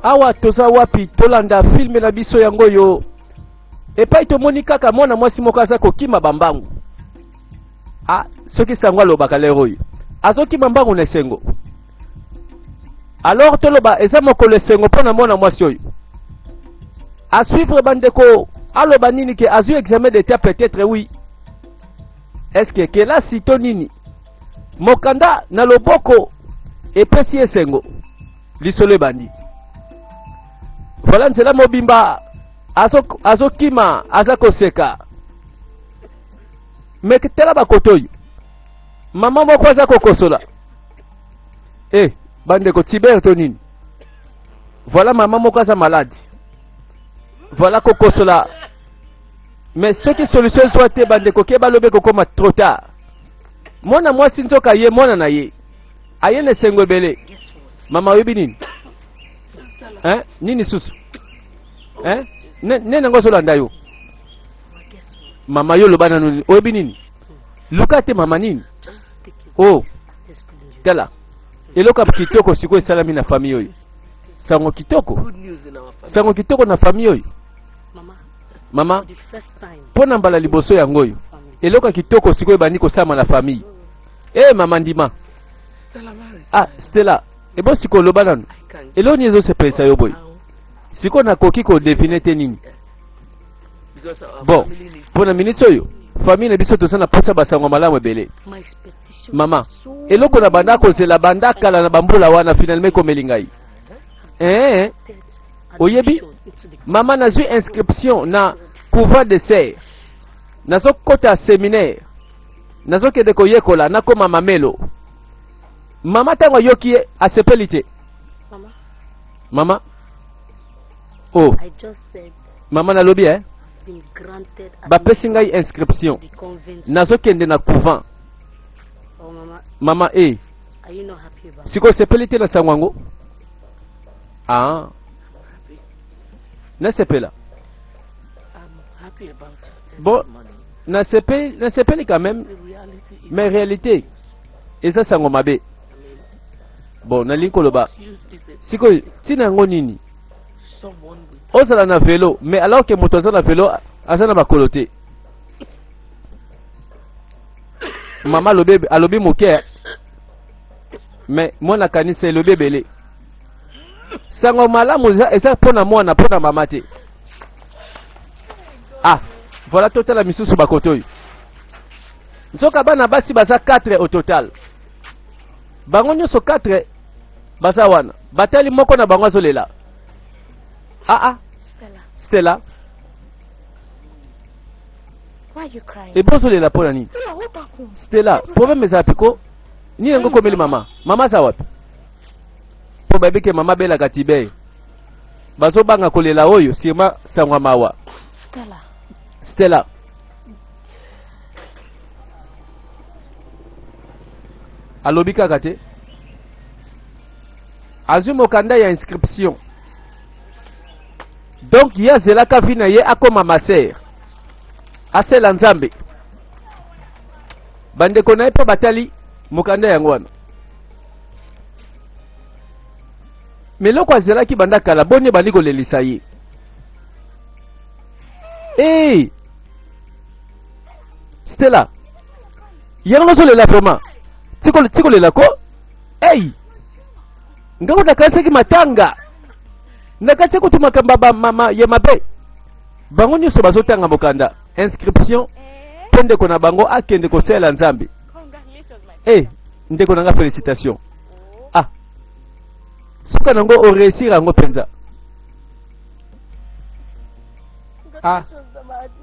Awa toza wapi? Tolanda filme na biso yango oyo. Epai tomoni kaka mwana mwasi moko aza kokima bambangu. Ah, soki sango alobaka lero oyo. Azokima mbangu na esengo. Alors toloba eza mokolo esengo mpo na mwana mwasi oyo. A suivre bandeko aloba nini ke azwi examen d'etat peut-être oui. Est-ce que kelasi to nini? Mokanda na loboko epesi esengo. Lisolo ebandi. Voilà nzela mobimba azokima aza koseka. Me tala bakoto oyo. Mama moko aza kokosola. Eh, bandeko Tiber to nini? Voilà mama moko aza malade. Voilà kokosola. Mais soki solution ezwa te bandeko ke balobi ekokoma trop tard. Mwana mwasi nzoka ye mwana na ye aye na esengo ebele. Mama oyebi nini? Hein? Nini susu? Hein? Nene yango azolanda yo. Mama yo loba nanu oyebi nini? Luka te mama nini? Oh. Tala. Eloko ya kitoko sikoyo esalami na famille oyo. Sango kitoko. Sango kitoko na famille oyo. Mama, mpo na mbala liboso yango oyo eloko ya kitoko sikoyo ebandi kosalama na famille. Eh mama ndima. Ah Stella, ebo sikoyo loba nanu. Eloko nini ezosepelisa yo boye? Sikoyo nakoki kodevine te nini? Bon, mpo na miniti oyo famille na biso toza na mposa basango malamu ebele. Mama, eloko na banda kozela banda kala na bambula wana finalement ekomeli ngai. Eh, oyebi mama nazwi inscription na couvent de serre nazokota seminaire nazokende koyekola nakoma mamelo mama ntango ayoki ye asepeli te mama oh mama nalobi eh bapesi ngai inscription nazokende na couvent oh, mama e eh. sikoyo osepeli te na sango yango Ah. Nasepela. Bon, nasepeli, nasepeli quand même. Mais réalité, eza sango mabe. Bon, nalingi koloba. Sikoyo, ntina yango nini? Ozala na velo, mais alors que moto aza na velo, aza na makolo te. Mama alobi, alobi moke, mais mwana kanisa elobi ebele. Sango malamu eza, eza mpo na mwana, mpo na mama te. Ah, voilà totala misusu bakoto oyo. Nzoka bana basi baza 4 au total. Bango nyonso 4 baza wana. Batali moko na bango azolela. Ah ah. Stella. Ebo ozolela mpo na nini? Stella, problème eza wapi ko? Nini yango ekomeli mama? Mama aza wapi? mpo bayebi ke mama abelaka tibeye bazobanga kolela oyo sirma sango ya mawa Stella. Stella alobi kaka te azwi mokanda ya inscription donc ye azelaka vi na ye akoma maser asela nzambe bandeko na ye mpe batali mokanda yango wana Me eloko azelaki banda kala boni ebandi kolelisa ye. Hey! Stella, yango ozolela vraiment. Tiko tikolela ko? Hey! Ngango nakanisaki matanga. Nakanisaki kutu makambo ba mama ya mabe. Bango nyonso bazotanga mokanda inscription mpo ndeko na bango akende kosalela Nzambe. Hey, ndeko na nga felicitation. Ah. Suka nango o réussir yango mpenza. Ah.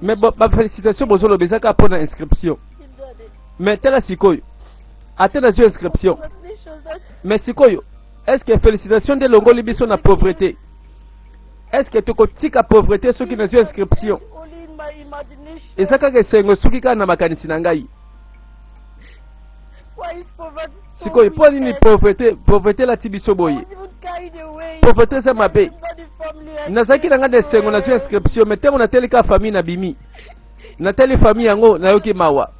Mais ba, ba félicitation bozoloba eza kaka mpo na inscription. Mais tala sikoyo. Ata nazwi inscription. Mais sikoyo, est-ce que félicitation nde elongoli biso na pauvreté? Est-ce que tokotika pauvreté soki nazwi inscription? Eza kaka esengo esuki kaka na makanisi na ngai. Sikoyo mpo nini pauvreté pauvreté elati biso boye? Pauvreté eza mabe. Nazalaki na ngai na esengo nazwi inscription, mais ntango natali kaka famille nabimi, natali famille yango nayoki mawa.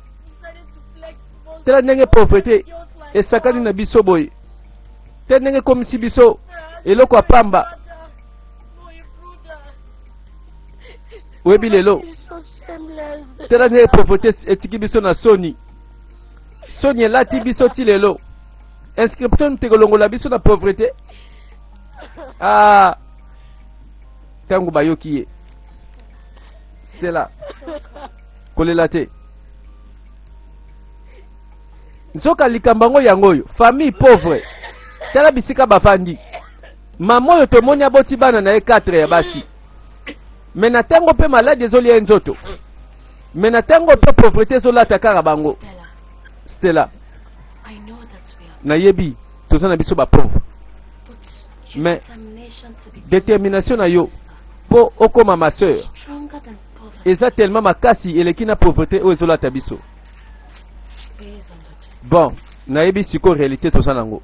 Tala ndenge pauvreté esakani na biso boye, tala ndenge ekomisi biso eloko ya pamba. Oyebi lelo, tala ndenge pauvreté etiki biso na soni. Soni elati biso ti lelo. Inscription te kolongola biso na pauvreté. Ah, ntango bayoki ye Stella, kolela te. Nzoka likambo yango yango oyo, famille pauvre. Tala bisika bafandi. Mama oyo tomoni aboti bana na ye 4 ya basi. Me na ntango mpe maladi ezolia ye nzoto. Me na ntango mpe pauvreté ezolata kaka bango. Stella, nayebi toza na biso ba pauvre. Mais détermination na yo mpo okoma ma sœur eza tellement makasi eleki na pauvreté oyo ezolata biso. Bon, nayebi sikoyo réalité toza nango.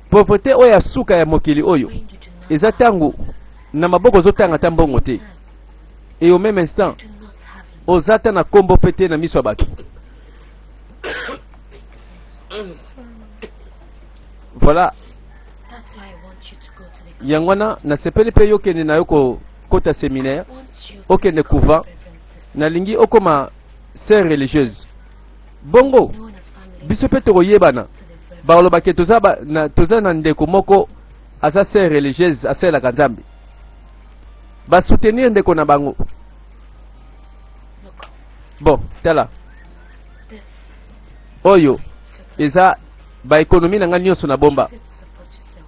Pauvreté oyo ya suka ya mokili oyo eza ntango na maboko ozotanga ata mbongo te, et au même instant oza ata na kombo mpe te na miso ya bato. Voilà, yango wana nasepeli mpe yo okende na yo kokota séminaire, okende couvent. Nalingi okoma sœur religieuse. Bongo biso mpe tokoyebana, balobake toza, ba, na, toza na ndeko moko aza sœur religieuse, asalelaka Nzambe. Basoutenir ndeko na bango. Bon, tala oyo eza baekonomi na ngai nyonso na bomba.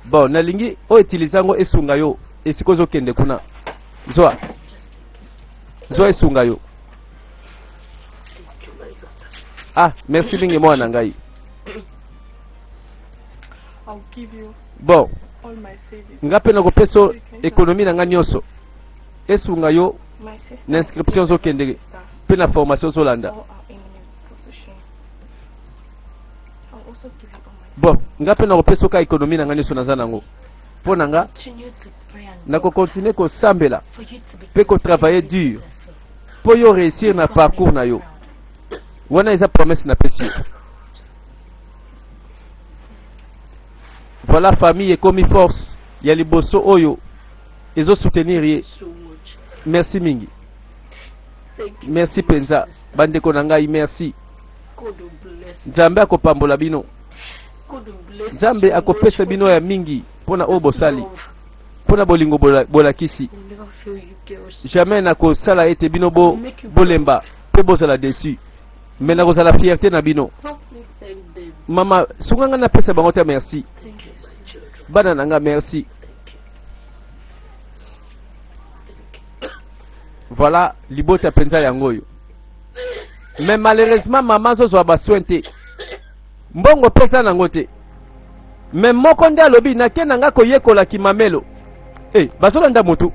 Bon, nalingi oyo utilize yango esunga yo esika ozokende kuna. Zwa, zwa, esunga yo. Ah, merci mingi mwana na ngai. I'll give you Bon, all my savings. nga mpe nakopesa yo économie na ngai nyonso, esunga yo My sister, na inscription ozokende sister, mpe na formation ozolanda. all our enemies put to shame. I'll also give you all my Bon, nga mpe nakopesa yo ka économie na ngai nyonso naza nango. Mpo na nga, nakokontinue kosambela mpe kotravailler dur mpo yo réussir na parcours na yo. Wana eza promesse napesi yo. Voilà, famille ekomi force ya liboso oyo ezosoutenir ye. So much. Merci mingi. Thank you. Merci mpenza, bandeko na ngai, merci. God will bless. Nzambe akopambola bino. God will bless. Nzambe akopesa bino ya mingi mpona oyo bosali, mpona bolingo bolakisi. Will never fail you girls. Jamais nakosala ete bino bolemba mpe bozala déçu, mais nakozala fierté na bino. Help me thank them. Mama, sunga ngai napesa bango te merci. Thank you, my children. Bana na nga, merci. Thank you. Thank you. Voilà libota mpenza yango oyo. Mais malheureusement mama azozwa basoin te, mbongo mpe eza nango te. Mais moko nde alobi nake na nga koyekola kimamelo. E bazolanda motu,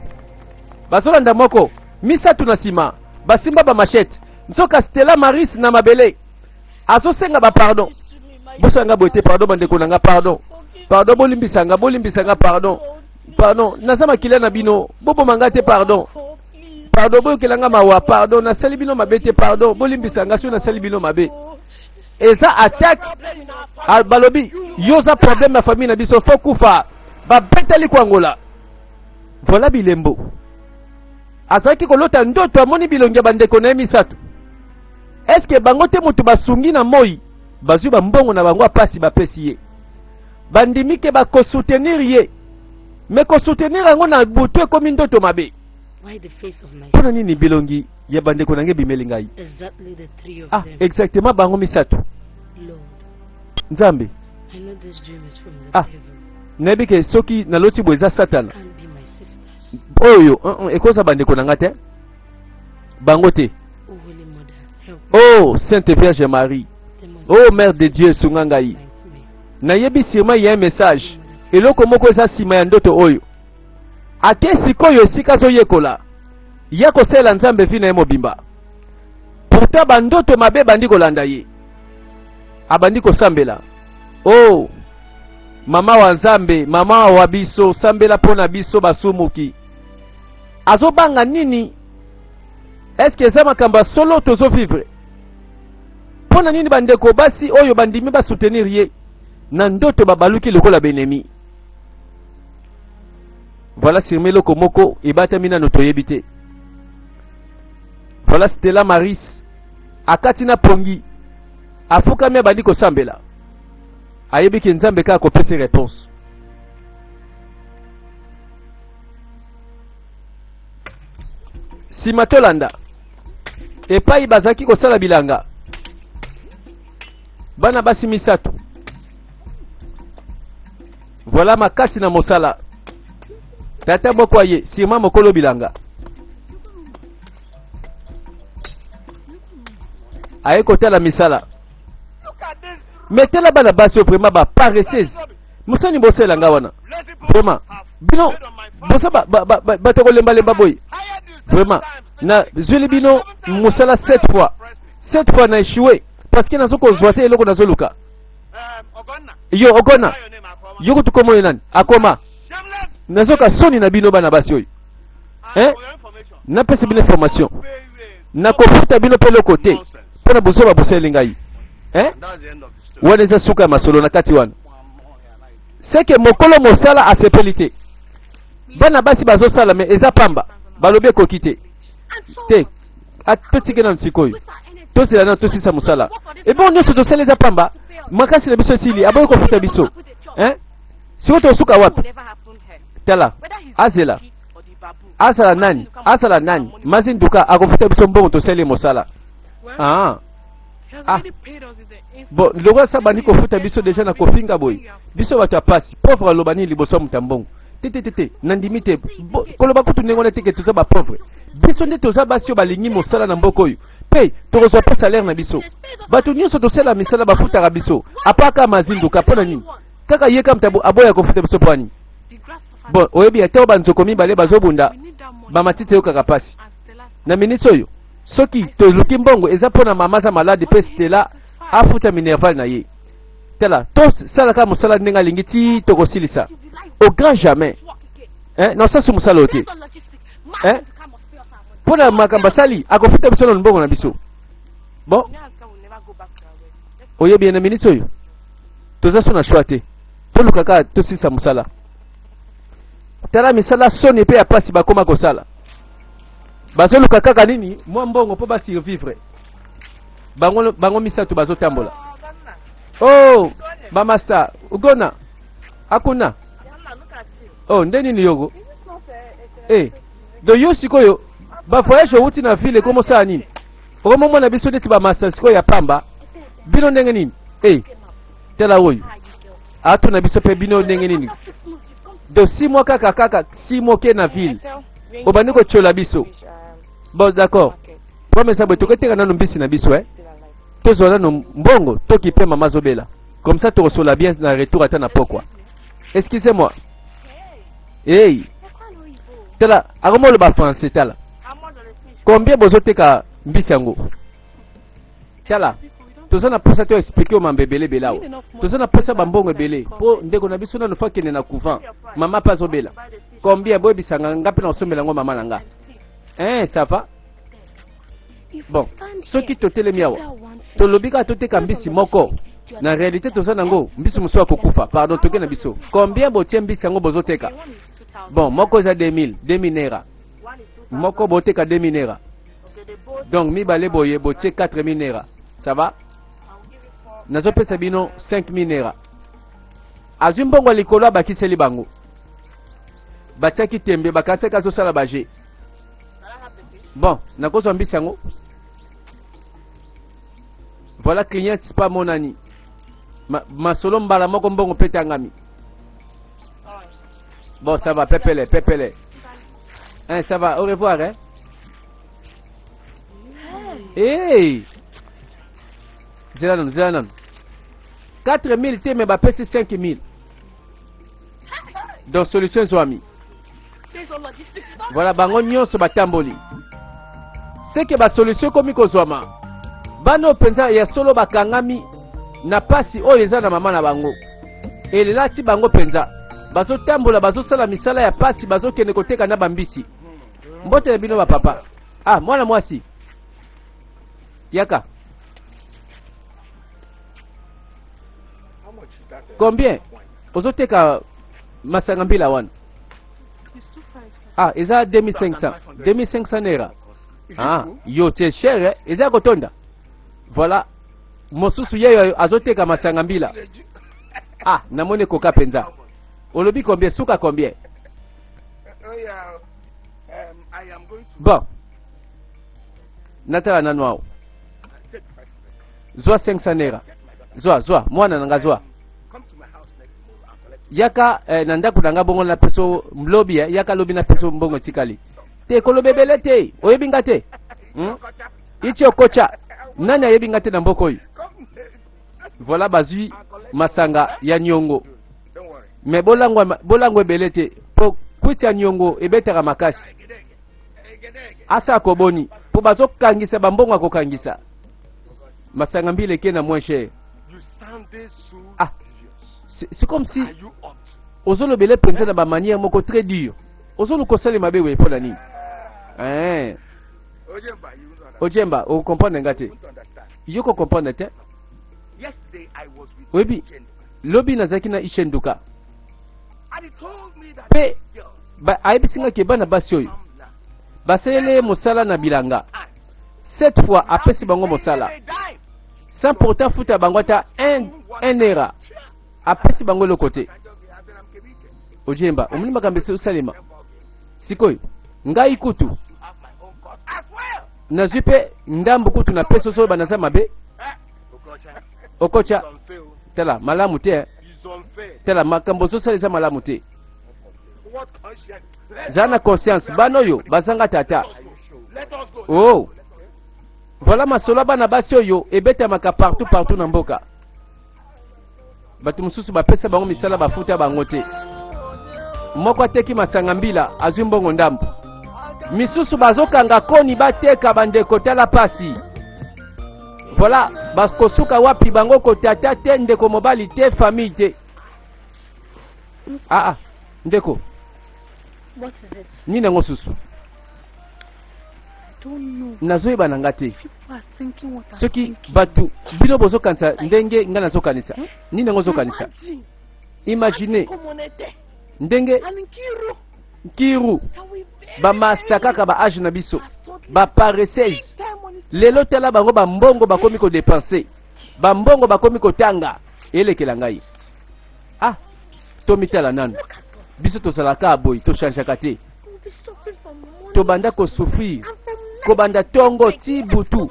bazolanda moko misato na nsima, basimba bamachete. Nzoka Stella Maris na mabele azosenga bapardon. Bosala nga boye te, pardon bandeko na nga, pardon, pardon, bolimbisa nga, bolimbisa nga, pardon, pardon, naza makila na bino, boboma nga te, pardon, pardon, boyokela nga mawa, pardon, nasali bino mabe te, pardon, bolimbisa nga soki nasali bino mabe. Eza attaque. Ah, balobi yo oza problème ya famille na biso, fo kufa. Babetali kwangola. Voilà bilembo. Azalaki kolota ndoto, amoni bilongi ya bandeko na ye misato. Eske bango te moto basungi na moi? Bazwi bambongo na bango ya pasi, bapesi ye, bandimi ke bakosoutenir ye. Me kosoutenir yango na butu ekomi ndoto mabe. Why the face of my Mpo na nini bilongi ya bandeko na ngai ebimeli ngai? Exactly the three of Ah, them. exactement bango misato. Lord, Nzambe, I know this dream is from the Ah. devil. Nayebi ke soki naloti boye eza Satana. Can't be my sisters. Oyo ekozala bandeko na ngai te, bango te. Oh, Holy Mother, help me. Oh Sainte Vierge Marie. There must Oh be Mère de Dieu, sunga ngai. nightmare. Nayebi sûrement ya un message, eloko moko eza nsima ya ndoto oyo. Ake sikoyo esika azoyekola ya kosalela Nzambe vi na ye mobimba. Pourtant bandoto mabe ebandi kolanda ye. Abandi kosambela: oh mama wa Nzambe, mama wa biso, sambela mpo na biso basumuki. Azobanga nini? Eske eza makambo ya solo tozovivre? Mpo na nini bandeko basi oyo bandimi basoutenir ye na ndoto babaluki lokola benemi? Voilà, sûrement eloko moko ebatami nano toyebi te. Voilà Stella Maris akati na pongi, afukami abandi kosambela, ayebi ke Nzambe kaka akopesa réponse. Sima tolanda epai bazalaki kosala bilanga, bana basi misato voilà makasi na mosala. Tata moko aye sirma mokolo bilanga aye kotala misala. Mais tala bana basi oyo vraiment ba paresseuse, mosani bosala nga wana vraiment bino boza bato kolembalemba boye vraiment. Na zweli bino mosala 7 fois, 7 fois na échoué parce que nazo kozwa te eloko nazoluka. Yo okona yo kutu kombo ye nani akoma nazoka soni na bino bana basi oyo hein? Napesi bino information, nakofuta bino mpe eloko te mpo na buzoba bosaleli ngai hein? Wana eza suka ya masolo na kati wana. Seke mokolo mosala asepeli te, bana basi bazosala me eza pamba, balobi ekoki te te. Totike nanu sikoyo, tozela nanu tosisa mosala ebongo nyonso tosala eza pamba, makasi na biso esili, aboyi kofuta biso hein? Sikoyo tosuka wapi? Tala azela azala nani, azala nani, Mazinduka akofuta biso mbongo tosali mosala. Ah. Ah. Bon, lokola sa bandi kofuta biso deja na kofinga boye, biso bato ya pasi pauvre aloba nini liboso ya moto ya mbongo? Te te te te, nandimi te. Koloba kutu ndenge wana te ke toza bapauvre. Biso nde toza basi oyo balingi mosala na mboka oyo, mpe tokozwa mpe salaire na biso. Bato nyonso tosala misala bafutaka biso, apaka Mazinduka mpo na nini kaka ye kamta aboya kofuta biso? Mpo nini? Bon, oyebi ata oyo banzoko mibale bazobunda, bamatiti eyokaka mpasi. Na miniti oyo soki toluki mbongo eza mpo na mama aza malade mpe Stella afuta minerval na ye. Tala, tosalaka mosala ndenge alingi ti tokosilisa au grand jamais eh, na osasu mosala oyo te eh? Mpo na makambo asali akofuta biso na mbongo na biso. Bon, oyebi ye na miniti oyo toza so na choix te, toluka kaka tosilisa mosala. Tala misala soni mpe ya pasi bakoma kosala, bazoluka kaka nini? Mwa mbongo mpo basurvivre. Bango, bango misato bazotambola. Oh, bamasta ugona akuna. Oh, nde nini yogo eh, do yo sikoyo bavoyage owuti na ville ekomosala nini? Okomomona biso neti bamasta sikoyo ya pamba. Bino ndenge nini eh, tala oyo atuna biso mpe bino ndenge nini? Do 6 mois kaka kaka 6 mois ke na ville obandi kotiola biso. Bon, d'accord, problème eza boye, tokoteka nano mbisi na biso eh? Tozwa nano mbongo toki mpe mama azobela, comme ça tokosola bien na retour ata na pokwa. Excusez moi, hey, tala akomoloba français. Tala, combien bozoteka mbisi yango? Tala, toza na posa to explique yo mambo ebele ebele awa. Toza na posa bambongo ebele mpo ndeko na biso nano fo akende na couvent, mama mpe azobela. Combien boyebisanga nga mpe na kosombela yango mama na nga eh, ça va. Bon, soki totelemi awa tolobi kaka toteka mbisi moko, na réalité toza nango mbisi mosusu akokufa. Pardon, toke na biso. Combien botie mbisi yango bozoteka? Bon, moko eza 2000, 2000 naira moko, boteka 2000 naira, donc mibale boye botie 4000 naira. Ça va, nazopesa bino 5000 naira. Azwi mbongo ya likolo, abakiseli bango, batiaki tembe, bakanisaki azosala baje. Bon, nakozwa mbisi yango. Voilà, client pa monani masolo mbala moko, mbongo mpe etangami. Bon, ça va, pepele pepele hein, ça va, au revoir hein. Hey, zela nanu, zela nanu, 4000 te me bapesi 5000, donc solution ezwami. Voilà, bango nyonso batamboli seke basolution ekomi kozwama. Bana oyo mpenza ya solo bakangami na pasi oyo eza na mama na bango, elelati bango mpenza, bazotambola, bazosala misala ya pasi, bazokende koteka na bambisi. Mbote na bino bapapa. Ah, mwana mwasi, yaka. Combien ozoteka masanga mbila wana? Ah, eza 2500, 2500 naira. Ah, yo te cher eh? Eza kotonda. Voilà. Mosusu ye azoteka masanga mbila. Ah, namoni koka penza. Olobi combien? Suka combien? Bon. Natala nanu awa. Zwa 500 naira. Zwa, zwa, mwana na nga zwa. Yaka eh, na ndako na nga bongo na peso lobi eh, yaka lobi na peso mbongo etikali. Te koloba ebele te, oyebi nga te. Ichi okocha. Nani ayebi nga te na mboka oyo? Voilà bazwi masanga ya niongo. Mais bolangwa bolangwa ebele te po kwiti ya niongo ebetaka makasi. Asa akoboni po bazokangisa bambongo akokangisa. Masanga mbila eke na moins cher. Ah, c'est comme si ozolobele mpenza na bamanière moko très dure. Ozoluka osali mabe weye mpo na nini? Eh. Ojemba, okomprendre nga te. Yo ko comprendre te. Oyebi, lobi nazalaki na Ishenduka. Pe ayebisi nga ke bana basi oyo basaleli ye mosala na bilanga. Cette fois apesi bango mosala. Sans pourtant futa bango ata un era. Apesi bango eloko te. Ojemba, omoni makambo esi osalema. Sikoyo, ngai kutu nazwi mpe ndambo kutu napesi osoloba naza mabe. Okocha, tala malamu te. Eh. Tala makambo ozosala eza malamu te. Zala na conscience, bana oyo bazanga tata. Oh. Voilà masolo bana basi oyo ebetamaka partout partout na mboka. Bato mosusu bapesa bango misala bafuta bango te. Moko ateki masanga mbila azwi mbongo ndambo. Misusu bazokanga koni bateka bandeko tala pasi. Voilà bakosuka wapi bango kotata te ndeko mobali te famille te. Ah ah ndeko. What is it? Nini yango susu? Nazoyeba na nga te. Soki bato bino bozokanisa ndenge nga nazokanisa. Nini yango ozokanisa? Imagine ndenge Nkiru ba masta kaka ba age na biso ba paresseuse lelo tala bango ba mbongo bakomi ko dépenser ba mbongo bakomi kotanga elekela ngai ah tomitala nanu biso tozalaka boye tochangeaka te tobanda kosouffrir kobanda tongo ti butu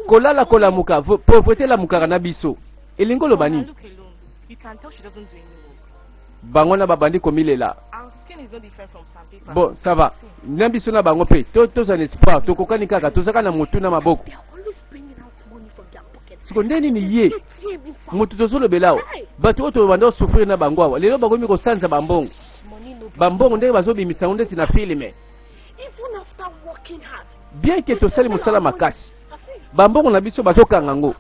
kolala kolamuka pauvreté elamukaka na biso elingi oloba nini bango na babandi komilela bon ça va na biso na bango mpe tozala na espoir tokokani kaka tozaka na motu na maboko siko nde nini ye motu tozolobela awa bato oyo tobanda kosouffrir na bango awa lelo bakomi kosanza bambongo bambongo ndenge bazobimisa yango ndeti na filme bien ke tosali mosala makasi bambongo na biso bazokanga yango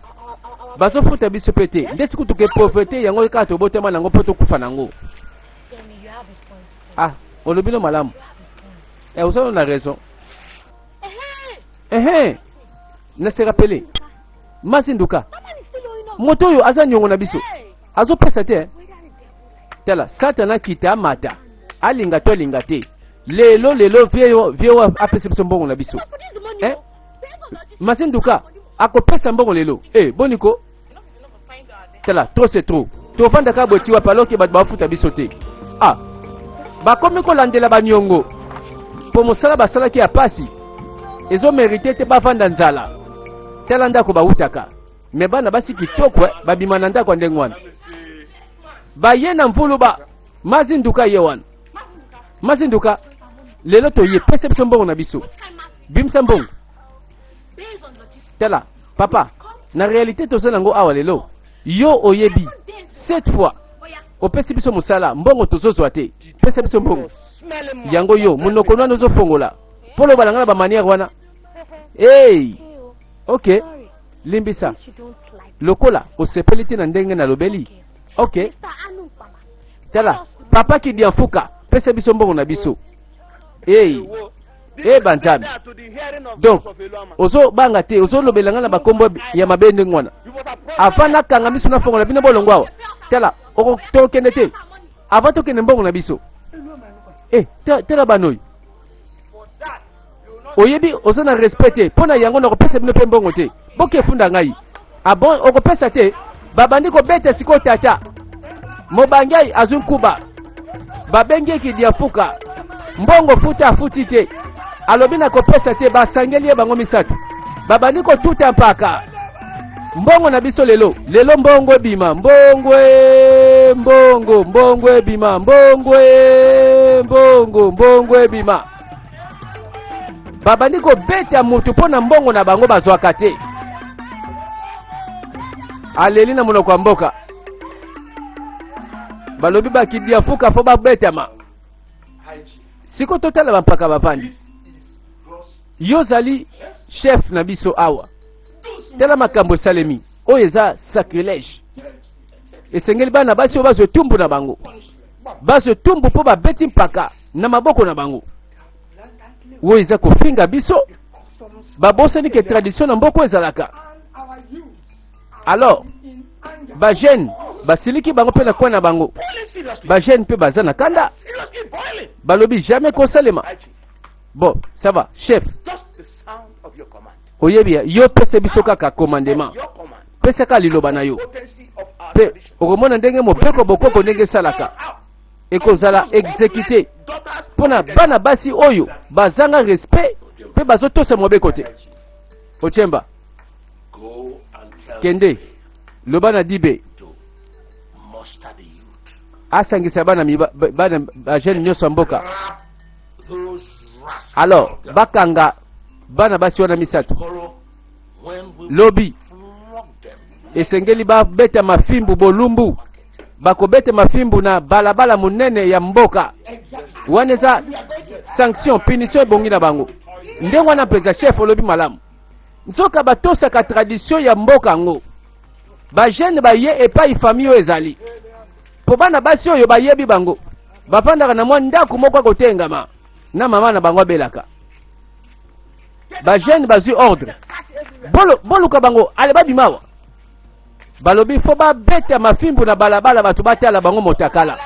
bazofuta biso mpe te ndeti kutu ke pauvreté yango kaka tobotama nango mpo tokufa nango ah olobi no malamu eh, oza na raison ehe na se rappeler Mazinduka moto oyo aza niongo na biso azopesa te tala satana akita amata alinga to alinga te lelo lelo vie vie oyo apesa biso mbongo na biso eh? Mazinduka akopesa mbongo lelo eh, boniko tala trop c'est trop tovandaka boye ti wapi alors ke bato bafuta biso te ah bakomi kolandela baniongo mpo mosala basalaki ya pasi ezomerite te bavanda nzala tala ndako bawutaka me bana basi kitoko eh, babima na ndako ya ndenge wana baye na mvulu ba mazinduka ye wana mazinduka lelo toye pesa biso mbongo na biso bimisa mbongo tala papa na réalité toza nango awa lelo yo oyebi cette fois opesi biso mosala mbongo tozozwa te pesa biso mbongo yango yo monoko wana ozofongola mpo loba na ngai na bamanière wana hey! Ok limbisa lokola osepeli te na ndenge nalobeli ok tala papa kidianfuka pesa biso mbongo na biso hey! e banzambe donc ozobanga te ozolobela ngai na bakombo ya mabe ndenge wana avant nakanga miso nafongola bino bolongo awa tala tokende te avant tokende mbongo na biso e tala bana oyo. Oyebi oza na respect te mpo na yango nakopesa bino mpe mbongo te. Boke funda ngai. Ah bon, okopesa te? Babandi kobeta sikoyo tata. Mobange azwi nkuba. Babengi ye kidiafuka. Mbongo futa afuti te. Alobi nakopesa te, basangeli ye bango misato. Babandi kotuta mpaka. Mbongo na biso lelo, lelo mbongo ebima, mbongo e, mbongo, mbongo ebima, mbongo e, mbongo, mbongo ebima. Babandi kobeta motu mpo na mbongo na bango bazwaka te. Aleli na monoko ya mboka. Balobi bakidiafuka fo babetama. Siko totala bampaka bavandi. Yo ozali chef na biso awa. Tala makambo esalemi. Oyo eza sacrilège. Esengeli bana basi oyo bazwa etumbu na bango. Bazwa etumbu mpo babeti mpaka na maboko na bango. Oyo eza kofinga biso. Babosani ke tradition na mboka ezalaka. Alors, ba jeunes basiliki bango mpe na coin na bango. Ba jeunes mpe baza na kanda. Balobi jamais kosalema. Bon, ça va, chef. Oyebi yo pesa biso kaka commandement. Pesa kaka liloba na yo. Pe okomona ndenge mobeko bokoko ndenge esalaka. Ekozala exécuté mpona bana basi oyo bazanga respect mpe bazotosa mobeko te. Ochemba, kende loba na dibe asangisa bana bana ba jeune nyonso ya mboka. Alors bakanga bana basi wana misato lobi esengeli babeta mafimbu bolumbu bakobeta mafimbu na balabala monene ya mboka wana eza sanction punition ebongi na bango ndenge wana mpenza chef olobi malamu nzoka batosaka tradition ya mboka yango bajeune baye epai famille oyo ezali mpo bana basi oyo bayebi bango bafandaka na mwa ndako moko ya kotengama na mama na bango abelaka bajeune bazwi ordre Bolo, boluka bango ale babima awa balobi fo babeta mafimbu na balabala bato batala bango motakala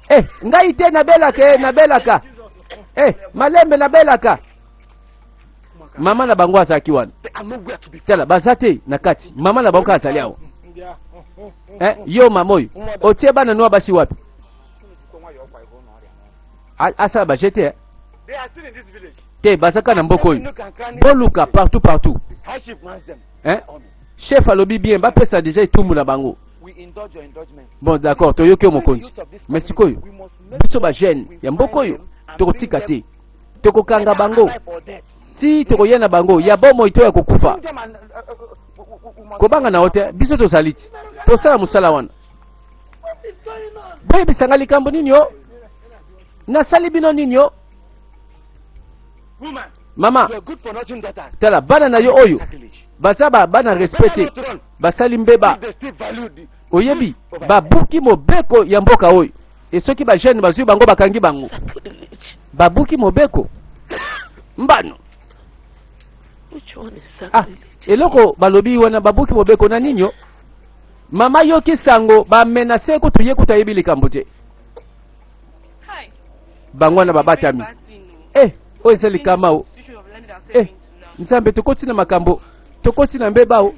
eh, ngai te nabelaka eh, nabelaka eh, malembe nabelaka mama na bango azalaki wana tala baza te na kati mama na bango kaka azali awa eh, yo mama oyo otie bana noa basi wapi asala baje te eh? te baza kaka na mboka oyo boluka partout partout eh? Chef alobi bien bapesa deja etumbu na bango bon d'accord toyoki yo mokonzi mais sikoyo biso ba jeune ya mboka oyo tokotika te tokokanga bango ti tokoya na bango ya bomoi to ya kokufa kobanga na yo te biso tozali ti tosala mosala wana boyebisa nga likambo nini yo nasali bino nini yo mama tala bana na yo oyo baza ba bana respect te basali mbeba oyebi babuki mobeko ya mboka oyo e soki ba jeune bazwi bango bakangi bango babuki mobeko mbano ah, eloko balobi wana babuki mobeko na nini yo mama yoki sango bamenase kutu ye kutu ayebi likambo te bango wana babatami eh oyo eza likama o eh nzambe tokoti na makambo tokoti na mbeba o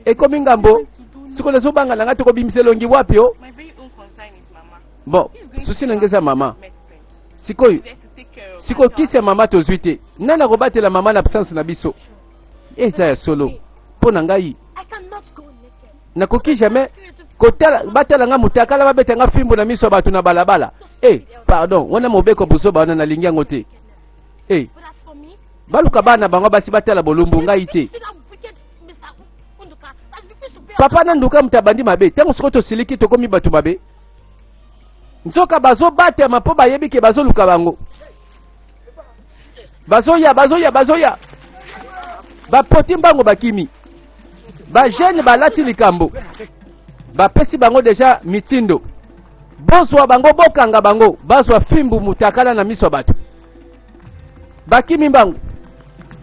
ekomi ngambo sikoyo nazobanga na ngai tokobimisa elongi wapi o bon susi na ngai eza mama sikoyo sikoyo kisi ya mama tozwi te nani akobatela mama na absence na biso eza ya solo mpo na ngai nakoki jamais kotala batala nga mutakala babeta nga fimbo na miso ya bato na balabala eh pardon wana mobeko buzoba wana nalingi yango te eh baluka bana bango basi batala bolumbu ngai te papa na nduka moto abandi mabe ntango sikoyo tosiliki tokomi bato mabe nzoka bazobatama mpo bayebi ke bazoluka bango bazoya bazoya bazoya bapoti mbango bakimi bajeune balati likambo bapesi bango deja mitindo bozwa bango bokanga bango bazwa fimbu mutakala na miso ya bato bakimi mbangu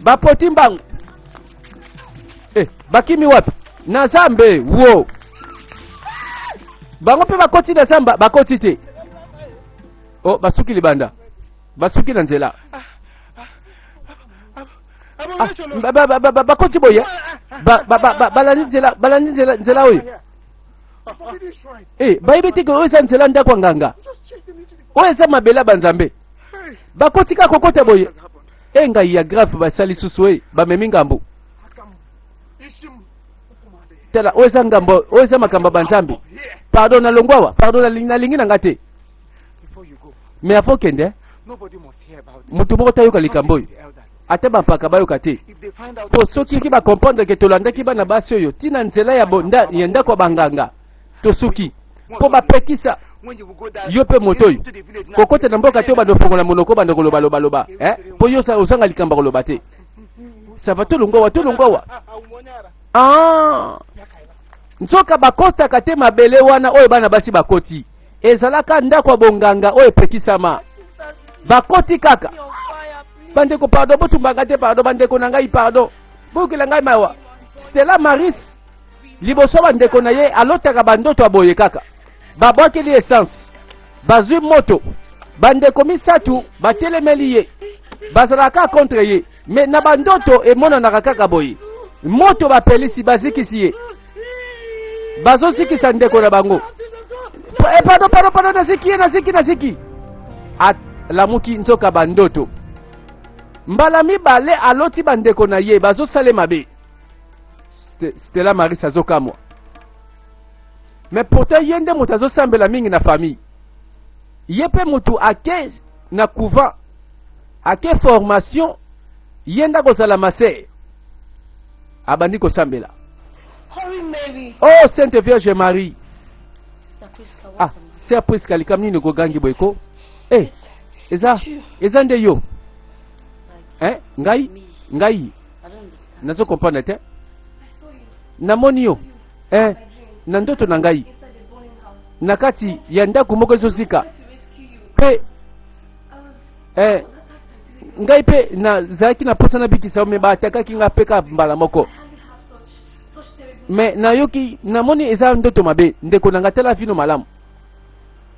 bapoti mbangu eh, bakimi wapi na zambe wo bango mpe bakoti na zamba bakoti te oh, basuki libanda basuki na nzela. Ah, bakoti boye, balandi nzela, balandi nzela, nzela oyo. Eh, bayebi te ke oyo eza nzela ndako ya nganga, oyo eza mabele ya banzambe. Bakoti kaka kokota boye. E ngai ya grave, basali susu e bamemi ngambo. Tala, oyo eza ngambo, oyo eza makambo ya banzambe. Pardon, nalongwa awa, pardon, nalingi na nga te. Mais avant okende, moto moko tayoka likambo oyo, ata bampaka bayoka te, mpo soki bacomprendre ke tolandaki bana basi oyo ntina nzela ya, bonda, ya ndako ya banganga, tosuki, mpo bapekisa yo mpe moto oyo kokota na mboka te. Obanda ofongola monoko, obanda kolobalobaloba, eh? Mpo yo ozanga likambo ya koloba te. Ça va, tolongwa awa, tolongwa awa. Ah! Nzoka bakotaka te mabele wana oyo bana basi bakoti. Ezalaka ndako ya bonganga oyo epekisama. Bakoti kaka. Bandeko, pardon, botumbanga te, pardon. Bandeko na ngai, pardon, boyokela ngai mawa. Stella Maris, liboso bandeko na ye, alotaka bandoto ya boye kaka. Babwakeli essence, bazwi moto. Bandeko misato batelemeli ye, bazalaka contre ye, mais na bandoto emonanaka kaka boye: moto bapelisi, bazikisi ye, bazozikisa ndeko na bango. E, pardon, pardon, pardon, naziki ye, naziki, naziki. Alamuki, nzoka bandoto. Mbala mibale aloti bandeko na ye bazosala mabe. Stella Maris azokamwa, mais pourtant ye nde moto azosambela mingi na famille. Ye mpe moto ake na couvent, ake formation, ye nde akozala ma sœur. Abandi kosambela. Holy Mary. Oh, Sainte Vierge Marie! Sister Priska, Ah, sœur Priska, likambo nini kogangi boye ko? Eh, eza nde yo, eh? Ngai, ngai I don't understand. Nazo comprendre te. Namoni yo, eh, na ndoto na ngai, na kati ya ndako moko ezozika mpe, eh, ngai mpe nazalaki na mposa nabikisa yo, mais baatakaki nga mpe kaka mbala moko. Mais nayoki, namoni eza ndoto mabe. Ndeko na ngai, tala vino malamu.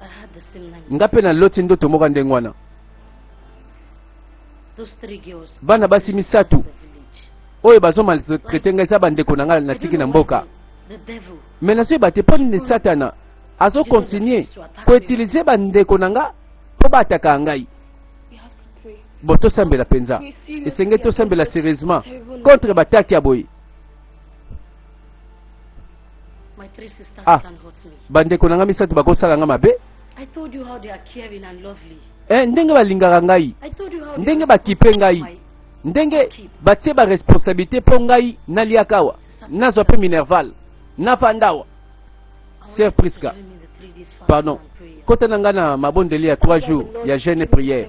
I had the same night. Nga mpe naloti ndoto moko ya ndenge wana. Those three girls. Bana basi misato The village. oyo bazomaltraiter ngai eza bandeko na ngai natiki na mboka. The devil. Mais nazoyeba te mpo nini Satana azocontinuer koutiliser bandeko na nga mpo baataka ngai. You have to pray. Bon, tosambela mpenza, esengeli tosambela sérieusement contre bataki ya boye. My three sisters Ah. can hurt me. Bandeko na ngai misato bakosala nga mabe? I told you how they are caring and lovely. Eh, ndenge balingaka ngai, I told you how they ndenge are bakipe responsible ngai, for my ndenge batie baresponsabilité mpo ngai naliaka awa, nazwa mpe minerval, nafanda awa. I want Sœur you to Priska, join me in the 3 days fast pardon, and prayer. kota na ngai na mabondeli ya 3 jours ya jeûne et prière.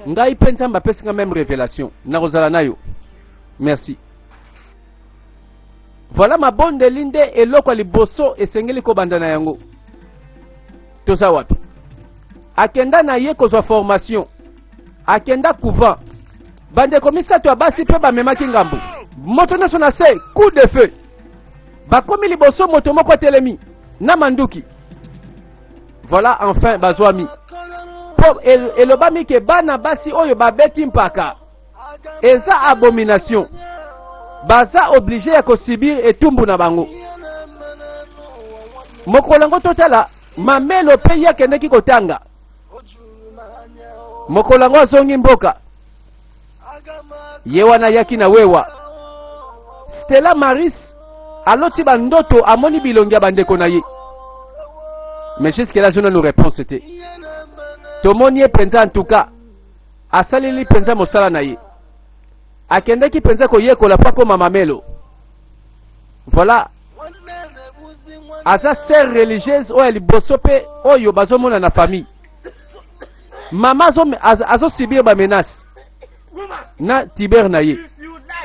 Ngai mpe Nzambe apesi nga même révélation, nakozala na yo. Merci. Voilà, mabondeli nde eloko ya liboso esengeli kobanda na yango. Toza wapi? Akenda na ye kozwa formation, akenda couvent. Bandeko misato ya basi mpe bamemaki ngambo. Moto nyonso na se, coup de feu. Bakomi liboso, moto moko atelemi na manduki. Voilà, enfin bazwami, mpo elobami ke bana basi oyo babeti mpaka eza abomination, baza obligé ya kosubir etumbu na bango. Mokolo yango totala mamelo mpe ye akendeki kotanga. Mokolo yango azongi mboka, ye wana ayaki na wewa. Stella Maris aloti bandoto, amoni bilongi ya bandeko na ye, mais jusque là azwi nanu réponse te. Tomoni ye mpenza, en tout cas asaleli mpenza mosala na ye, akendaki mpenza koyekola mpo akoma mamelo. Voilà, aza sœur religieuse oyo ya liboso mpe oyo bazomona na famille. Mama azosubir bamenace na Tiber na ye.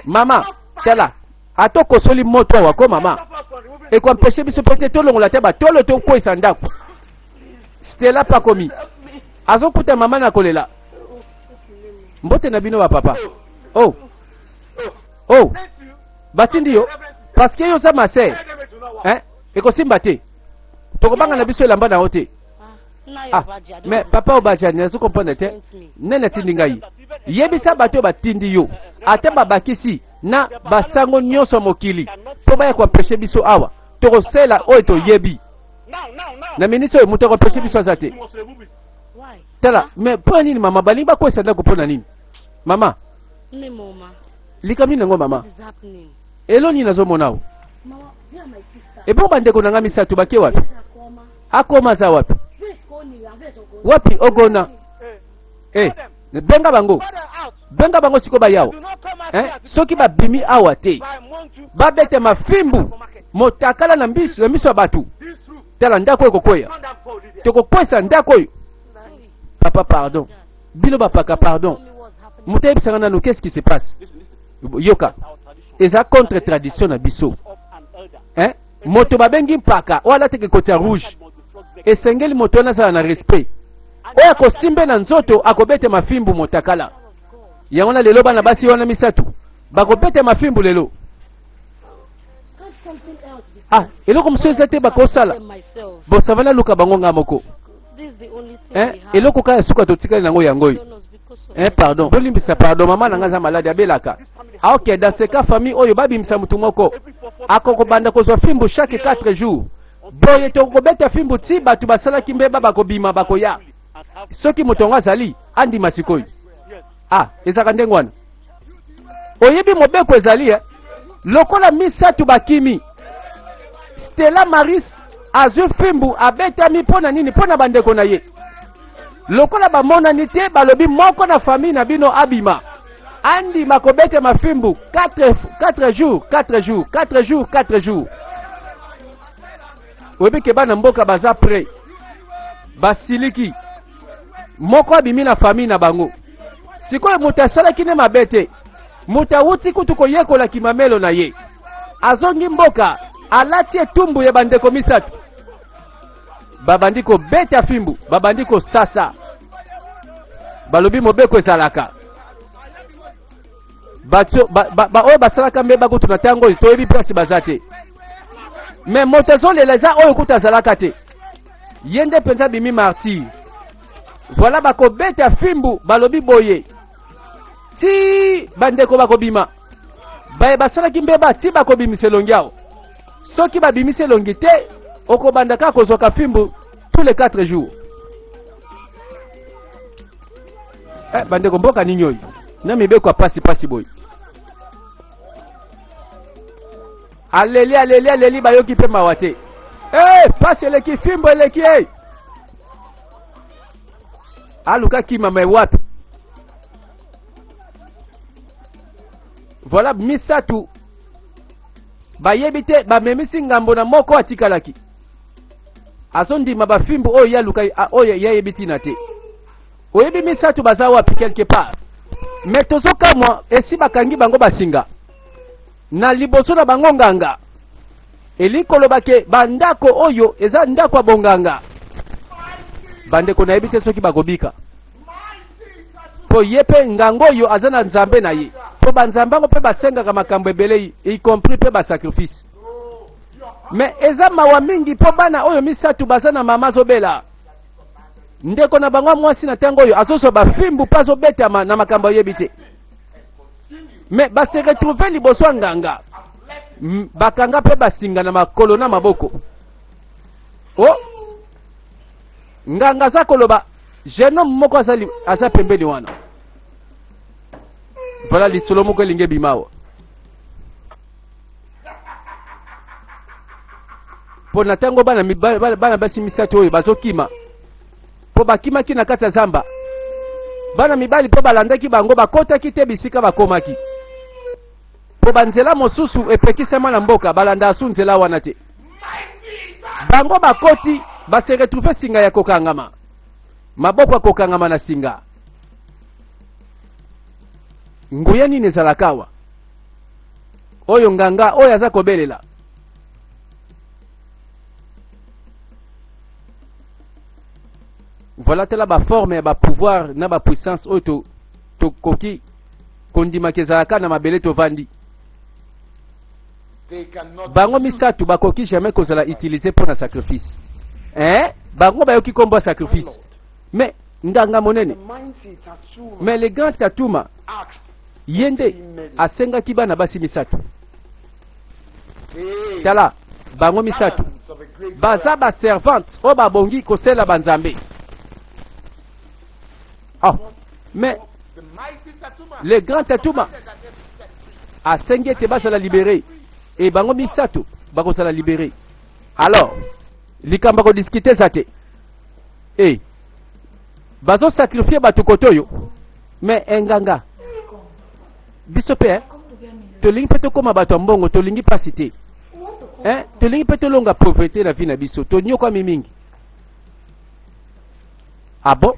Mama, tala, ata okosoli moto awa ko, mama, ekoempêcher biso mpe te tolongola te batolo, tokweyisa ndako. Stella pakomi azokuta mama na kolela. Mbote na bino bapapa. Oh, oh, batindi yo parce que yo oza ma sœur, hein? Ekosimba te, tokobanga na biso elamba na yo te. Ah, mais papa Obaja, nazo comprendre te. Nani atindi ngai? Yebisa bato oyo batindi yo, ata babakisi na basango nyonso ya mokili mpo baya koempeshe biso awa, tokosela oyo toyebi. Na miniti oyo moto akoempeshe biso aza te. Tala, mais mpo na nini mama balingi bakwesa ndako mpo na nini? Mama, likambo nini yango mama? Elo nini nazomona awa? Ebongo bandeko na ngai misato bake wapi? Akoma aza wapi? Wapi Ogona? Eh, benga bango, benga bango sikoyo bayawa eh? Soki babimi awa te babete mafimbu motakala na miso na miso ya bato. Tala ndako oyo ekokweya, tokokwesa ndako oyo. Papa pardon, bino bapaka pardon, moto ayebisanga nanu qu'est-ce qui se passe? Yoka, eza contre tradition na biso eh? Moto babengi mpaka oyo alataka ekoti ya rouge, esengeli moto wana azala na respect. Oyo akosimbe na nzoto akobete mafimbu motakala. Yango na lelo bana basi wana misato bakobete mafimbu lelo. Ah, eloko mosusu eza te bakosala. Bosava naluka bango nga moko. Eh, eloko kaka ya suka totikali nango yango oyo. Eh, pardon, bolimbisa pardon, mama na nga aza malade abelaka. Ah, ok, dans ce cas famille oyo babimisa mutu moko akokobanda kozwa fimbu chaque 4 jours. Boye tokobeta fimbu ti bato basalaki mbeba bakobima bakoya. Soki moto yango azali andima sikoyo. Ah, ezalaka ndenge wana. Oyebi mobeko ezali eh? Lokola misato bakimi, Stella Maris azwi fimbu abetami mpo na nini? Mpo na bandeko na ye. Lokola bamonani te, balobi moko na famille na bino abima andima kobetama fimbu 4, 4 jours 4 jours 4 jours 4 jours. Oyebi ke bana mboka baza prêt, basiliki moko abimi na famille na bango. Sikoyo moto asalaki ne mabe te, moto awuti kutu koyekola kimamelo na ye, azongi mboka alati etumbu ya bandeko misato, babandi kobeta fimbu, babandi kosasa, balobi mobeko ezalaka bato ba, ba, ba, oyo basalaka mbeba kutu na ntango oyo toyebi place baza te, me moto azolela eza oyo kutu azalaka te, ye nde mpenza abimi martyr. Voilà, bakobeta fimbu, balobi boye ti bandeko bakobima, baye basalaki mbeba ti bakobimisa elongi awa. Soki babimisi elongi te, okobanda kaka kozwaka fimbu tous les 4 jours. Eh, bandeko mboka nini oyo na mibeko ya pasi pasi boye? Aleli aleli aleli, bayoki mpe mawa te. Eh, pasi eleki, fimbo eleki. Eh. Aluka kima me wapi? Voilà misato bayebi te, bamemisi ngambo na moko atikalaki azondima bafimbu oyo ye aluka, oyo ye ayebi ntina te. Oyebi misato baza wapi quelque part, me tozokamwa esi bakangi bango basinga na liboso na bango nganga. Elingi koloba ke bandako oyo eza ndako ya bonganga. Bandeko nayebi te soki bakobika, mpo ye mpe nganga oyo aza na nzambe na ye, mpo banzambe yango mpe basengaka makambo ebele, y compris mpe basacrifice. Me eza mawa mingi mpo bana oyo misato baza na mama azobela, ndeko na bango mwasi na ntango oyo azozwa bafimbu mpe azobetama na makambo ayebi te. Me base retrouve liboso ya nganga, bakanga mpe basinga na makolo na maboko. O nganga aza koloba, jeune homme moko aza, aza pembeni wana. Voilà lisolo moko elingi ebima awa. Mpo na ntango bana, bana basi misato oyo bazokima, mpo bakimaki na kati ya zamba, bana mibali mpe balandaki bango, bakotaki te bisika bakomaki, mpo banzela mosusu epekisama na mboka, balanda asu nzela wana te. Bango bakoti, base retrouve singa ya kokangama, maboko ya kokangama na singa. Nguya nini ezalaka awa? Oyo nganga oyo aza kobelela. Voilà tala ba forme ya ba pouvoir na ba puissance oyo to tokoki kondima kezalaka na mabele tovandi. Bango misato bakoki jamais kozala utiliser mpo na sacrifice. Eh, bango bayoki nkombo ya sacrifice. Mais nganga monene, mais le grand Tatuma, ye nde asengaki bana basi misato. Tala bango misato baza ba servante oyo babongi kosela banzambe. Oh, mais le grand Tatuma asengi ete bazala libere e bango misato bakozala libere. Alors likambo ya kodiskite eza te. E bazosakrifie bato kote oyo, mais enganga biso mpe eh, tolingi mpe tokóma bato ya mbongo, tolingi mpasi te eh, tolingi mpe tolonga pauvreté na vie na biso, tonyokwami mingi. Ah bon,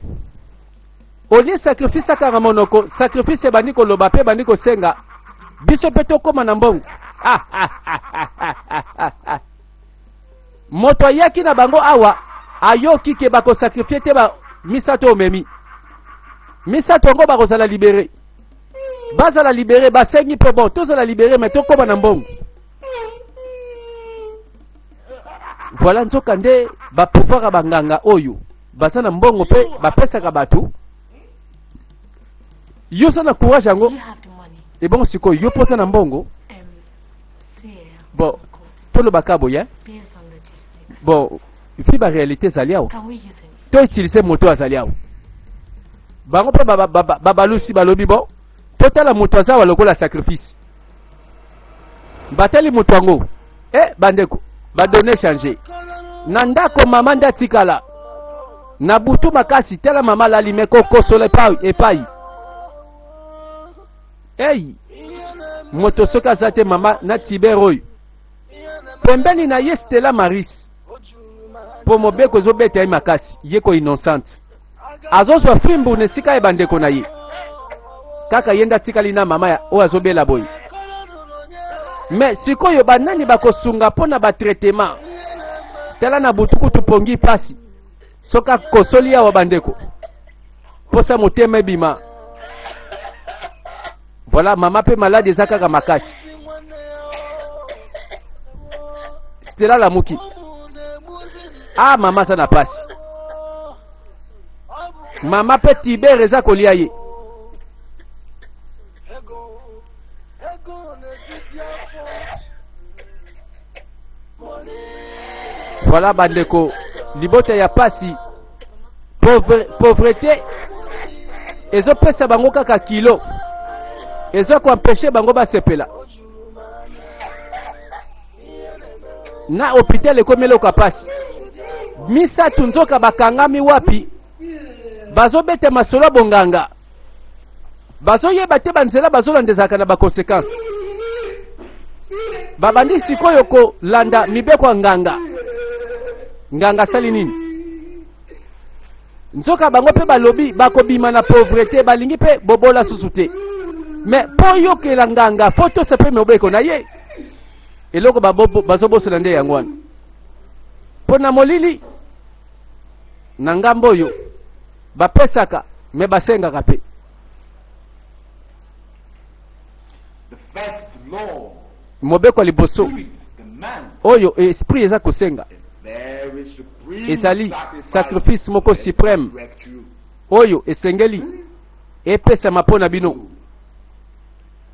olie sacrifice akanga monoko, sacrifice ebandi koloba mpe ebandi kosenga biso mpe tokóma na mbongo. Moto ayaki na bango awa ayoki ke bakosakrifie te ba misato omemi misato yango bakozala libere, bazala libere. Basengi mpe bon, tozala libere me tokóma na mbongo. Voilà, nzoka nde bapouvoir ya banganga oyo baza na mbongo mpe bapesaka bato. Yo oza na courage yango. Do you have the money? Ebongo sikoyo yo mpo oza na mbongo. See, eh, Bon. Uncle, Tolobaka boye, eh? based on logistics, Bon, vi baréalité ezali awa. can we use him? To utilize moto azali awa. Bango mpe babalusi, balobi bon, totala moto aza awa lokola sacrifice. Batali moto yango e bandeko badonnées change na ndako. Mama nde atikala na butu makasi. Tala mama alali me kokosola epai epai. Ei, moto soki aza te, mama na Tiber oyo pembeni na ye, Stella Maris, mpo mobeko ezobeta ye makasi. Ye ko innocente azozwa fimbu na esika ya bandeko na ye. Kaka ye nde atikali na mama ya oyo azobela boye. Me sikoyo banani bakosunga mpo na batraitement? Tala na butu kutu pongi pasi. Soki akosoli awa, bandeko, mposa motema ebima. Voilà, mama mpe maladi eza kaka makasi. Stela lamuki. Ah, mama aza na pasi. Mama mpe Tiber eza kolia ye. Voilà, bandeko, libota ya pasi, pauvreté ezopesa bango kaka kilo, eza koempêcher bango basepela. Na hôpital ekomi eloko ya pasi. Misato nzoka bakangami wapi? Bazobeta masolo ya bonganga, bazoyeba te banzela bazolanda ezalaka na baconséquence. Babandi sikoyo kolanda mibeko ya nganga. Nganga asali nini? Nzoka bango mpe balobi bakobima na pauvreté, balingi mpe bobola susu te. Me mpo oyokela nganga, fo tosa mpe mobeko na ye. Eloko bazobosana nde yango wana. Mpo na molili na ngambo oyo bapesaka, me basengaka mpe. The first law Mobeko ya liboso spirit demands oyo esprit eza kosenga a very supreme ezali sacrifice sacrifice moko for every suprême breakthrough. oyo esengeli epesama mpo na bino.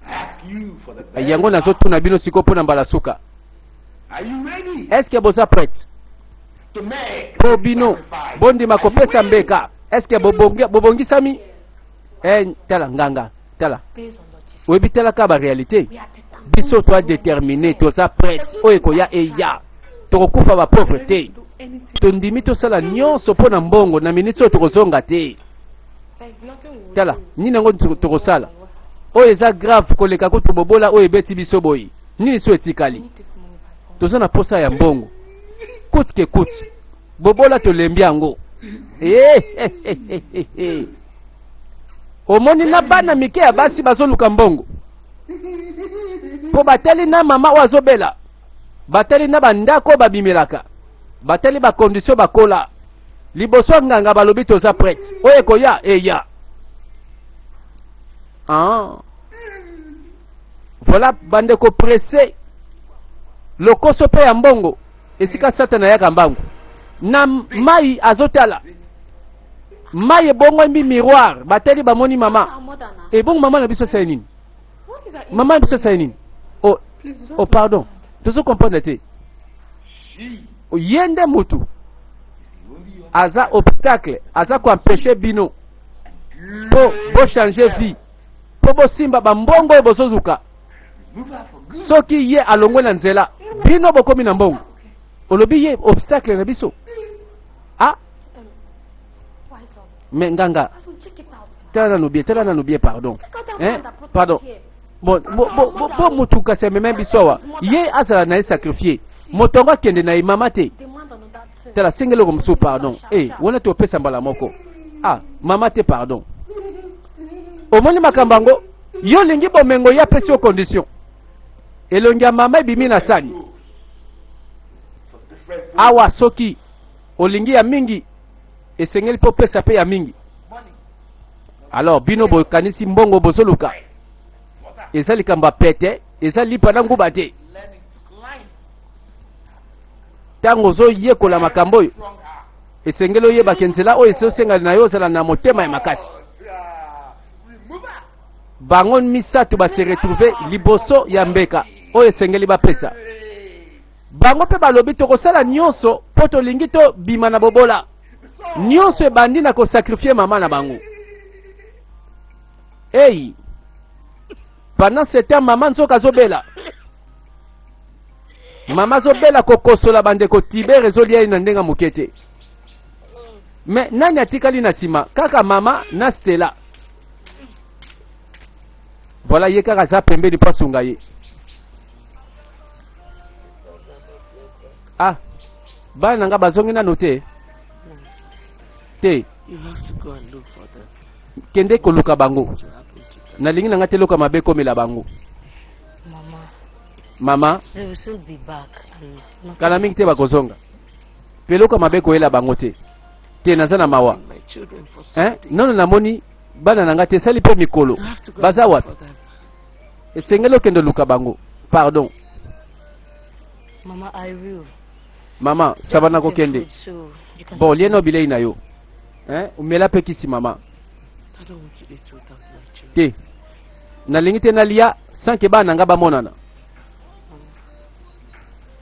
I ask you for the very Yango last. nazotuna bino sikoyo mpo na mbala suka. Are you ready Est-ce boza prête to make mpo this bino sacrifice? bondima Are you kopesa willing? mbeka? Est-ce bobongisami? Eh, tala nganga, tala. Based on logistics. Oyebi, talaka baréalité. We are determined. Biso toa déterminé, toza prête. Oyo ekoya eya, tokokufa bapauvre te. Do anything. Tondimi tosala nyonso mpo na mbongo. Na minisi oyo tokozonga te. There's nothing we will Tala do. nini yango tokosala oyo eza grave koleka kutu bobola oyo ebeti biso boye. Nini so We etikali? need this money by all. Toza na posa ya mbongo kuti ke kuti. Bobola tolembi yango. Eh, eh, eh, eh, eh, eh. Omoni na bana mike ya basi bazoluka mbongo mpo batali na mama oyo azobela, batali na bandako oyo babimelaka, batali bacondition bakola liboso ya nganga. Balobi toza prête, oyo ekoya eya. Ah. Voilà, bandeko, presse, lokoso mpe ya mbongo, esika Satana ayaka mbangu. Na mai azotala mai ebongwami miroir, batali bamoni mama. Ebongo mama na biso asali nini? Mama na biso asali nini? Oh, oh pardon, tozo comprendre te. Ye nde mutu aza obstacle, aza koempêche bino mpo bochange vie, mpo bosimba bambongo oyo bozozuka. Soki ye alongwe na nzela, bino bokomi na mbongo. Olobi ye obstacle na biso. Ah, mais nganga, tala nanu bien, tala nanu bien, pardon, hein, pardon. Bon, bo, bo, bo, bo mutu kasi amema biso awa, ye azala na ye sacrifié, moto yango akende na ye, mama te. Tala, senga eloko mosusu, pardon. Eh, wana topesa mbala moko. Ah, mama te, pardon. Omoni makambo yango, yo olingi bomengo, ye apesi yo condition. Elongi ya mama ebimi na sani awa. Soki olingi ya mingi, esengeli mpo opesa mpe ya mingi. Alors bino bokanisi mbongo bozoluka eza likambo ya pete, eza lipa na nguba te. Ntango ozoyekola makambo oyo, esengeli oyebake nzela oyo esosengeli na yo ozala na motema ya makasi. Bango misato base retrouve liboso ya mbeka oyo esengeli bapesa. Bango mpe balobi tokosala nyonso mpo tolingi tobima na bobola. Nyonso ebandi na kosakrifie mama na bango. Ei, pendant ce temps mama nzoka azobela, mama azobela kokosola. Bandeko, tibere ezolia ye na ndenge ya moke te. Me nani atikali na nsima? Kaka mama na Stela. Voilà, ye kaka aza pembeni mpo asunga ye. Ah, bana na nga bazongi nano te te. You have to go and look for them. Kende koluka bango. To happen to them. Nalingi na nga te eloko mabe ekomela bango. Mama, Mama, they will soon be back and nothing. Kala mingi te bakozonga, mpe eloko mabe koyela bango te. Te, naza na mawa. My children for Hein? something. Nono namoni bana na nga te, esali mpe mikolo. You have to go and Baza look wapi? for them. Esengeli okende oluka bango, pardon. Mama, I will. Mama, sava na Just eat your kokende. food so you can Bon, lie no bilei na yo, hein? Omela mpe kisi, mama. I don't want to eat without my children. Te, nalingi te nalia sans ke bana na nga bamonana.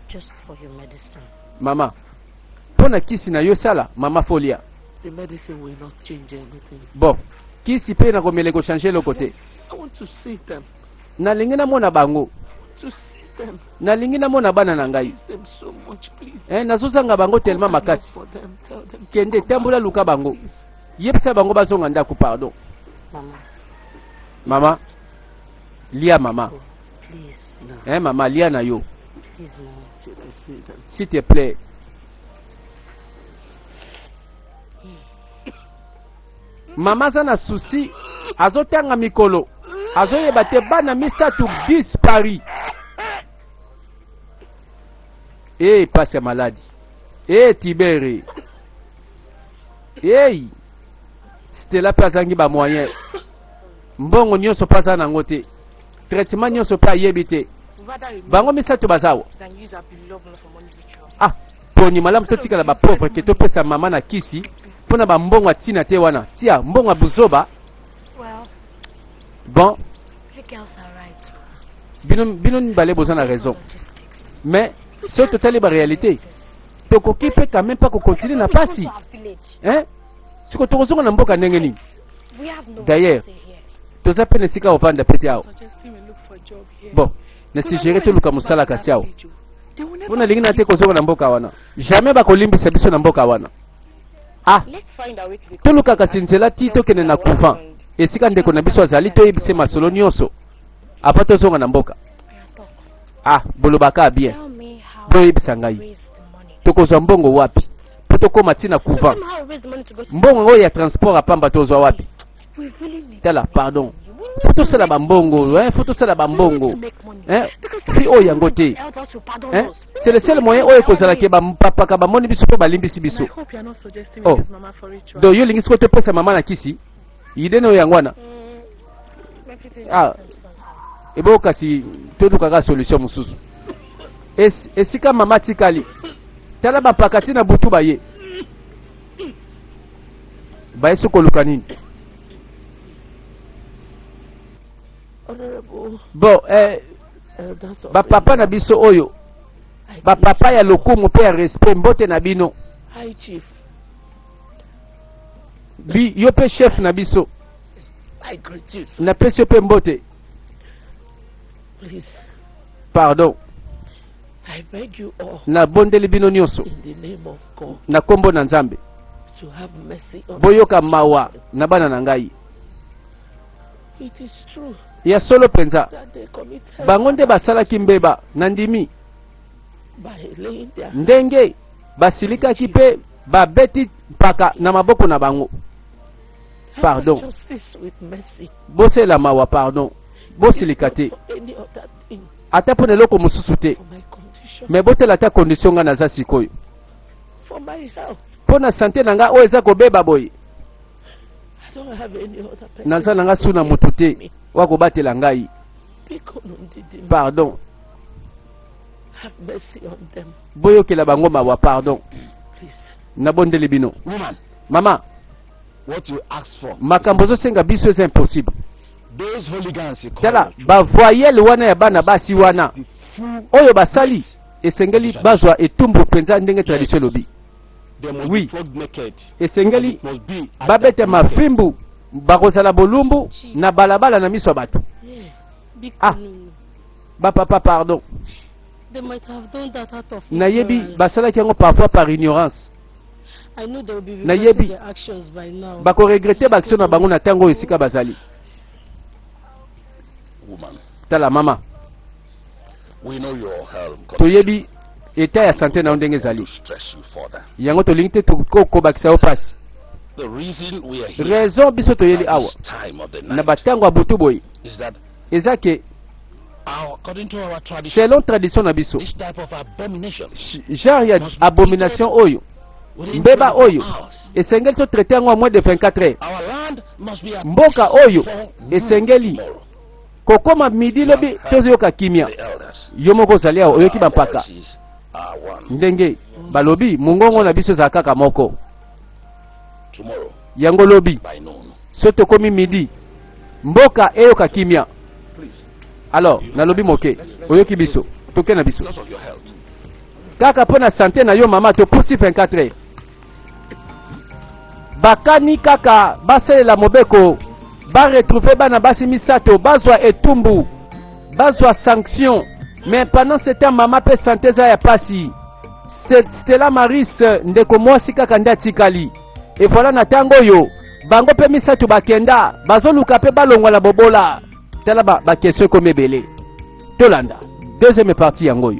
Just for your medicine. Mama, mpo na kisi na yo sala, mama, folia. The medicine will not change anything. Bon, kisi mpe nakomela ekochange eloko te. I want to see them. Nalingi namona bango. To see them. Nalingi namona bana na ngai. Miss them so much, please. Eh, nazozanga bango tellement Go and look makasi. for them. Tell them to Kende come tambola back, luka bango. please. Yebisa bango bazonga ndako, pardon. Mama, Mama, lia, mama. oh, please, No, Eh, mama, lia na yo. Please, Mama. Till I see them. S'il te plaît. Mama aza na souci, azotanga mikolo, azoyeba te bana misato disparu. E pasi ya maladi e tibere. Ei, Stela mpe azangi bamoyen, mbongo nyonso mpe aza nango te, traitement nyonso mpe ayebi te. Bango misato baza awa. Ah, poni malamu totikala bapauvre ke topesa mama na kisi mpo na bambongo ya ntina te wana. Tia mbongo ya buzoba. Well, Bon, you girls are right. bino, bino mibale boza na raison. Logistics. Mais soki totali baréalité, tokoki mpe quand même mpa kocontinue na pasi, hein? Siko tokozonga na mboka ndenge nini? We have no D'ailleurs, say here. Toza mpe na esika kovanda pe te awa. Bon, na suggéré toluka mosala kasi awa, mpo nalingi na te kozonga na mboka wana. Jamais bakolimbisa biso na mboka wana. Ah, toluka kasi nzela ti tokende na couvent esika ndeko na biso azali, toyebise masolo nyonso apa tozonga na mboka. Ah, bolobaka bien. Tell me how Boyebisa ngai, raise the money. Tokozwa mbongo wapi mpo tokóma ntina couvent? Tell me how we raise the money to go to Mbongo yango ya transport apamba tozwa wapi? We really need Tala, pardon, faut tosala bambongo, hein, faut tosala bambongo, hein, fi oyo yango te, hein. C'est le seul moyen oyo ekozalaki bapapaka bamoni biso mpo balimbisi biso. Oh, donc yo olingi sikoyo topesa mama na kisi idene oyo yango wana? Ah, ebo kasi tolukaka solution mosusu. Esika mama tikali, tala bapaka ntina butu baye. Bayesi koluka nini? Honorable Bon, eh, elders of bapapa na biso oyo, I bapapa greet ya you. lokumu mpe ya respect, mbote na bino. High Chief, Bi, yo mpe chef na biso, I greet you, sir. napesi yo mpe mbote. Please, Pardon, I beg you all nabondeli bino nyonso in the name of God na nkombo na Nzambe, to have mercy on boyoka my mawa children. na bana na ngai. It is true Ya solo mpenza, that they committed bango nde basalaki mbeba na ndimi by laying their ndenge basilikaki mpe babeti mpaka na maboko na bango. Have Pardon. justice with mercy. Bosela mawa, pardon, bosilika If te not for any other thing, ata mpo na eloko mosusu te, for my condition, me botela ata condition ngai naza sikoyo, for my health. mpo na sante na ngai oyo eza kobeba boye. I don't have any other person. Naza na to ngai su na protect moto te me. oyo akobatela ngai. Biko nundidi. Pardon, Have mercy on them, boyokela bango mawa, pardon, please. nabondeli bino. Woman, Mama, what you ask for. Makambo ozosenga biso eza impossible. Those hooligans you call Tala, your children, bavoyele wana ya bana basi wana the full oyo basali, esengeli bazwa etumbu mpenza ndenge tradition elobi. They must Oui. be flogged naked. Esengeli It must be at babete the market. mafimbu, bakozala bolumbu na balabala na miso ya bato. Biko Ah. nunu. Bapapa, pardon. They might have done that out of Nayebi ignorance. basalaki yango parfois par ignorance. I know they will be Nayebi. regretting their actions by now. Bakoregrete baaction na bango na ntango oyo esika bazali. Woman, Tala mama, we know your health condition. Toyebi eta ya sante na yo ndenge ezali. To stress you further. Yango tolingi te tokobakisa yo mpasi. The reason we are here Raison biso toyeli at awa this time of the na night batango ya butu boye is that eza ke according to our tradition, selon tradition na biso, this type of abomination genre ya abomination oyo, within mbeba 24 oyo, hours, esengeli totraite yango ya moins de 24 heures. our land must be at Mboka peace oyo before noon esengeli tomorrow. kokoma midi lobi tozoyoka kimia. The elders, Yo moko ozali awa, oyoki our bampaka voices are one. ndenge balobi, mongongo na biso ezala kaka moko. Tomorrow Yango lobi by noon. so tokomi midi, mboka eyoka kimia. Please, Alors nalobi moke, oyoki biso, toke na biso because of your health. Kaka mpo na sante na yo mama, topusi 24 heures. Bakani kaka basalela mobeko, baretrouve bana basi misato, bazwa etumbu, bazwa sanction. Mais pendant ce temps, mama mpe sante eza ya pasi. Stella Maris, ndeko mwasi kaka nde atikali. Et voilà, na ntango oyo bango mpe misato bakenda, bazoluka mpe balongwa na bobola. Tala, baquestion ekomi ebele. Tolanda deuxième partie yango oyo.